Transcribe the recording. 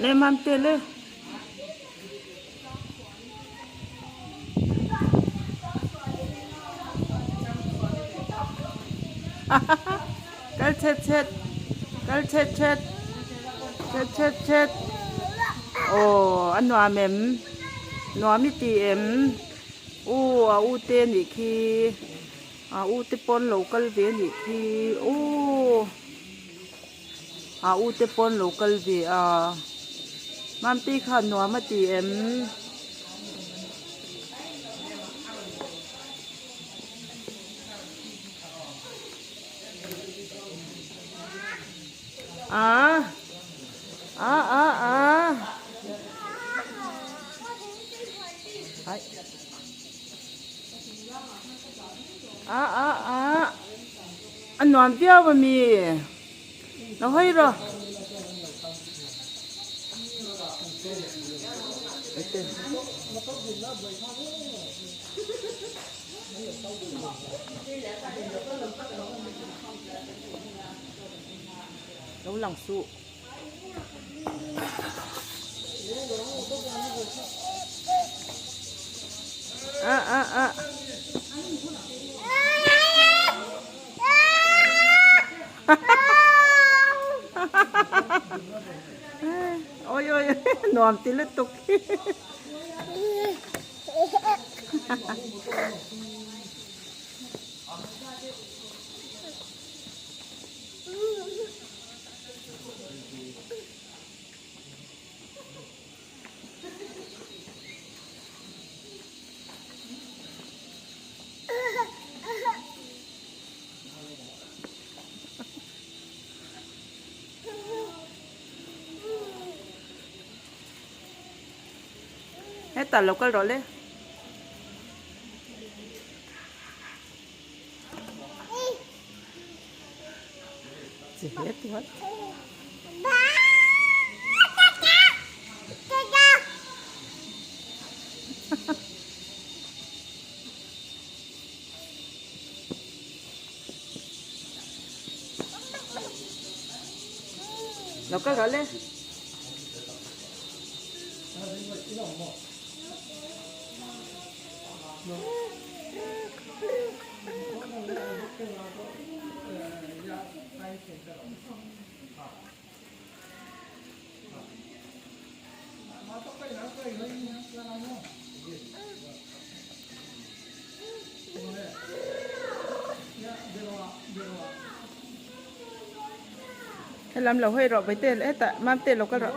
Le mam te le. Kal chet chet kal chet chet chet chet chet aw a nuam em nuam i ti em u a u te nih khi a u te pawn lo kal ve nih khi u. A u te pawn lo kal ve a, Mamte kha nuam a ti em? A a a a Ai A a a A nuam viau a mi. Lo hawi rawh. Lo lang suh. A a a. Oi oi nuam ti lutuk. Hetah lo kal rawh le. Chi hle tual. Lo kal rawh le. Helam lo hawi rawh Vaite hetah Mamte lo kal rawh.